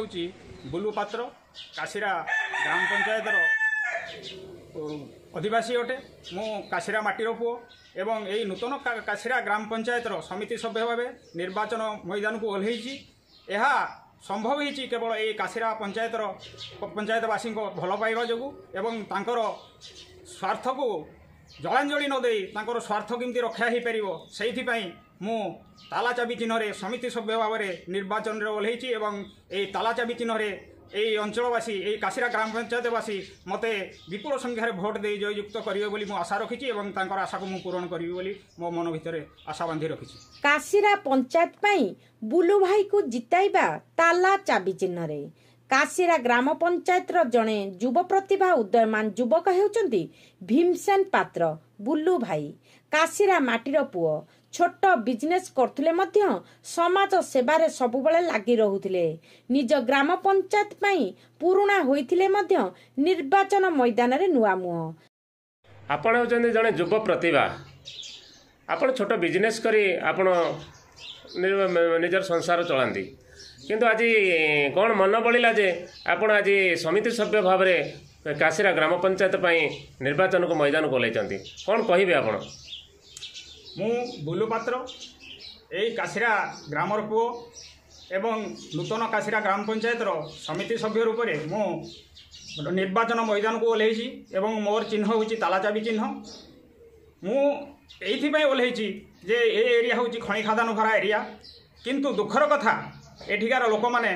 ହେଉଛି ବୁଲୁ ପାତ୍ର, କାଶିରା ଗ୍ରାମ ପଞ୍ଚାୟତର ଅଧିବାସୀ ଅଟେ। ମୁଁ କାଶିରା ମାଟିର ପୁଅ ଏବଂ ଏହି ନୂତନ କାଶିରା ଗ୍ରାମ ପଞ୍ଚାୟତର ସମିତି ସଭ୍ୟ ଭାବେ ନିର୍ବାଚନ ମଇଦାନକୁ ଓହ୍ଲେଇଛି। ଏହା ସମ୍ଭବ ହେଇଛି କେବଳ ଏଇ କାଶିରା ପଞ୍ଚାୟତର ପଞ୍ଚାୟତବାସୀଙ୍କ ଭଲ ପାଇବା ଯୋଗୁଁ ଏବଂ ତାଙ୍କର ସ୍ୱାର୍ଥକୁ ଜଳାଞ୍ଜଳି ନ ଦେଇ ତାଙ୍କର ସ୍ୱାର୍ଥ କେମିତି ରକ୍ଷା ହୋଇପାରିବ ସେଇଥିପାଇଁ ମୁଁ ତାଲା ଚାବି ଚିହ୍ନରେ ସମିତି ସଭ୍ୟ ଭାବରେ ନିର୍ବାଚନରେ ଓହ୍ଲେଇଛି ଏବଂ ଏହି ତାଲା ଚାବି ଚିହ୍ନରେ ଏହି ଅଞ୍ଚଳବାସୀ, ଏହି କାଶିରା ଗ୍ରାମ ପଞ୍ଚାୟତବାସୀ ମୋତେ ବିପୁଳ ସଂଖ୍ୟାରେ ଭୋଟ ଦେଇ ଜୟଯୁକ୍ତ କରିବେ ବୋଲି ମୁଁ ଆଶା ରଖିଛି ଏବଂ ତାଙ୍କର ଆଶାକୁ ମୁଁ ପୂରଣ କରିବି ବୋଲି ମୋ ମନ ଭିତରେ ଆଶା ବାନ୍ଧି ରଖିଛି। କାଶିରା ପଞ୍ଚାୟତ ପାଇଁ ବୁଲୁ ଭାଇକୁ ଜିତାଇବା ତାଲା ଚାବି ଚିହ୍ନରେ। କାଶିରା ଗ୍ରାମ ପଞ୍ଚାୟତର ଜଣେ ଯୁବ ପ୍ରତିଭା ଉଦୟମାନ ଯୁବକ ହେଉଛନ୍ତି ଭୀମସେନ ପାତ୍ର ବୁଲୁ ଭାଇ। କାଶିରା ମାଟିର ପୁଅ, ଛୋଟ ବିଜନେସ୍ କରୁଥିଲେ ମଧ୍ୟ ସମାଜ ସେବାରେ ସବୁବେଳେ ଲାଗି ରହୁଥିଲେ। ନିଜ ଗ୍ରାମ ପଞ୍ଚାୟତ ପାଇଁ ପୁରୁଣା ହୋଇଥିଲେ ମଧ୍ୟ ନିର୍ବାଚନ ମଇଦାନରେ ନୂଆ ମୁହଁ। ଆପଣ ହେଉଛନ୍ତି ଜଣେ ଯୁବ ପ୍ରତିଭା। ଆପଣ ଛୋଟ ବିଜନେସ୍ କରି ଆପଣ ନିଜର ସଂସାର ଚଳାନ୍ତି, କିନ୍ତୁ ଆଜି କ'ଣ ମନ ବଳିଲା ଯେ ଆପଣ ଆଜି ସମିତି ସଭ୍ୟ ଭାବରେ କାଶିରା ଗ୍ରାମ ପଞ୍ଚାୟତ ପାଇଁ ନିର୍ବାଚନକୁ ମଇଦାନକୁ ଓହ୍ଲାଇଛନ୍ତି, କ'ଣ କହିବେ ଆପଣ? ମୁଁ ବୁଲୁ ପାତ୍ର, ଏଇ କାଶିରା ଗ୍ରାମର ପୁଅ ଏବଂ ନୂତନ କାଶିରା ଗ୍ରାମ ପଞ୍ଚାୟତର ସମିତି ସଭ୍ୟ ରୂପରେ ମୁଁ ନିର୍ବାଚନ ମଇଦାନକୁ ଓହ୍ଲେଇଛି ଏବଂ ମୋର ଚିହ୍ନ ହେଉଛି ତାଲା ଚାବି ଚିହ୍ନ। ମୁଁ ଏଇଥିପାଇଁ ଓହ୍ଲେଇଛି ଯେ ଏ ଏରିଆ ହେଉଛି ଖଣି ଖାଦାନ ଭରା ଏରିଆ, କିନ୍ତୁ ଦୁଃଖର କଥା ଏଠିକାର ଲୋକମାନେ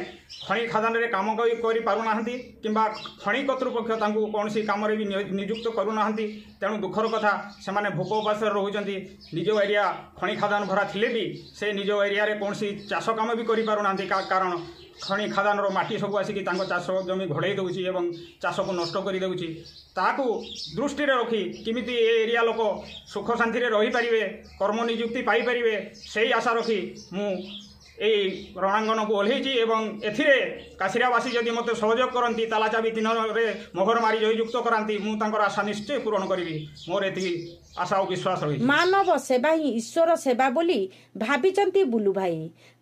ଖଣି ଖାଦାନରେ କାମ କରିପାରୁନାହାନ୍ତି କିମ୍ବା ଖଣି କର୍ତ୍ତୃପକ୍ଷ ତାଙ୍କୁ କୌଣସି କାମରେ ବି ନିଯୁକ୍ତ କରୁନାହାନ୍ତି। ତେଣୁ ଦୁଃଖର କଥା ସେମାନେ ଭୋକ ଉପାସରେ ରହୁଛନ୍ତି। ନିଜ ଏରିଆ ଖଣି ଖାଦାନ ଭରା ଥିଲେ ବି ସେ ନିଜ ଏରିଆରେ କୌଣସି ଚାଷ କାମ ବି କରିପାରୁନାହାନ୍ତି, କାରଣ ଖଣି ଖାଦାନର ମାଟି ସବୁ ଆସିକି ତାଙ୍କ ଚାଷ ଜମି ଘୋଡ଼େଇ ଦେଉଛି ଏବଂ ଚାଷକୁ ନଷ୍ଟ କରିଦେଉଛି। ତାହାକୁ ଦୃଷ୍ଟିରେ ରଖି କେମିତି ଏ ଏରିଆ ଲୋକ ସୁଖ ଶାନ୍ତିରେ ରହିପାରିବେ, କର୍ମ ନିଯୁକ୍ତି ପାଇପାରିବେ, ସେଇ ଆଶା ରଖି ମୁଁ ଏଇ ରଣାଙ୍ଗନକୁ ଓହ୍ଲେଇଛି ଏବଂ ଏଥିରେ କାଶିରାବାସୀ ଯଦି ମୋତେ ସହଯୋଗ କରନ୍ତି, ତାଲା ଚାବି ଚିହ୍ନରେ ମୋହର ମାରି ଜୟଯୁକ୍ତ କରାନ୍ତି, ମୁଁ ତାଙ୍କର ଆଶା ନିଶ୍ଚୟ ପୂରଣ କରିବି। ମୋର ଏତିକି ଆଶା ଓ ବିଶ୍ୱାସ ରହିଛି। ମାନବ ସେବା ହିଁ ଈଶ୍ୱର ସେବା ବୋଲି ଭାବିଛନ୍ତି ବୁଲୁ ଭାଇ।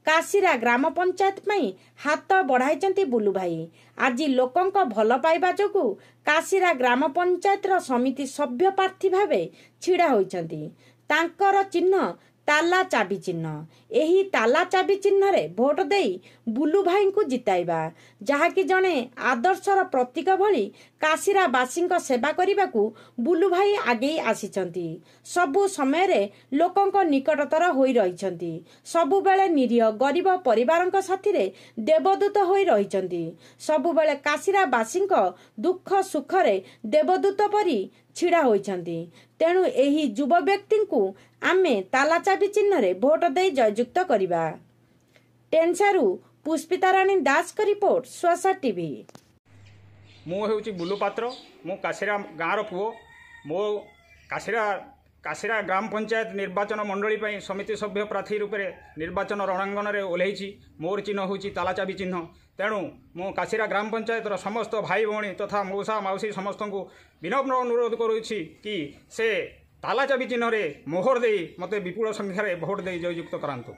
କାଶିରା ଗ୍ରାମ ପଞ୍ଚାୟତ ପାଇଁ ହାତ ବଢ଼ାଇଛନ୍ତି ବୁଲୁ ଭାଇ। ଆଜି ଲୋକଙ୍କ ଭଲ ପାଇବା ଯୋଗୁଁ କାଶିରା ଗ୍ରାମ ପଞ୍ଚାୟତର ସମିତି ସଭ୍ୟ ପ୍ରାର୍ଥୀ ଭାବେ ଛିଡ଼ା ହୋଇଛନ୍ତି। ତାଙ୍କର ଚିହ୍ନ ତାଲା ଚାବି ଚିହ୍ନ। ଏହି ତାଲା ଚାବି ଚିହ୍ନରେ ଭୋଟ ଦେଇ ବୁଲୁ ଭାଇଙ୍କୁ ଜିତାଇବା, ଯାହାକି ଜଣେ ଆଦର୍ଶର ପ୍ରତୀକ ଭଳି କାଶିରାବାସୀଙ୍କ ସେବା କରିବାକୁ ବୁଲୁ ଭାଇ ଆଗେଇ ଆସିଛନ୍ତି। ସବୁ ସମୟରେ ଲୋକଙ୍କ ନିକଟତର ହୋଇ ରହିଛନ୍ତି। ସବୁବେଳେ ନିରୀହ ଗରିବ ପରିବାରଙ୍କ ସାଥିରେ ଦେବଦୂତ ହୋଇ ରହିଛନ୍ତି। ସବୁବେଳେ କାଶିରାବାସୀଙ୍କ ଦୁଃଖ ସୁଖରେ ଦେବଦୂତ ପରି ଛିଡ଼ା ହୋଇଛନ୍ତି। ତେଣୁ ଏହି ଯୁବ ବ୍ୟକ୍ତିଙ୍କୁ ଆମେ ତାଲା ଚାବି ଚିହ୍ନରେ ଭୋଟ ଦେଇ ଜୟଯୁକ୍ତ କରିବା। ଟେନ୍ସାରୁ ପୁଷ୍ପିତାରାଣୀ ଦାସଙ୍କ ରିପୋର୍ଟ, ସୁଆସା ଟିଭି। ମୁଁ ହେଉଛି ବୁଲୁ ପାତ୍ର, ମୁଁ କାଶିରା ଗାଁର ପୁଅ। ମୋ କାଶିରା ଗ୍ରାମ ପଞ୍ଚାୟତ ନିର୍ବାଚନ ମଣ୍ଡଳୀ ପାଇଁ ସମିତି ସଭ୍ୟ ପ୍ରାର୍ଥୀ ରୂପରେ ନିର୍ବାଚନ ରଣାଙ୍ଗନରେ ଓହ୍ଲେଇଛି। ମୋର ଚିହ୍ନ ହେଉଛି ତାଲା ଚାବି ଚିହ୍ନ। ତେଣୁ ମୁଁ କାଶିରା ଗ୍ରାମ ପଞ୍ଚାୟତର ସମସ୍ତ ଭାଇ ଭଉଣୀ ତଥା ମଉସା ମାଉସୀ ସମସ୍ତଙ୍କୁ ବିନମ୍ର ଅନୁରୋଧ କରୁଛି କି ସେ ତାଲା ଚାବି ଚିହ୍ନରେ ମୋହର ଦେଇ ମୋତେ ବିପୁଳ ସଂଖ୍ୟାରେ ଭୋଟ ଦେଇ ଜୟଯୁକ୍ତ କରାନ୍ତୁ।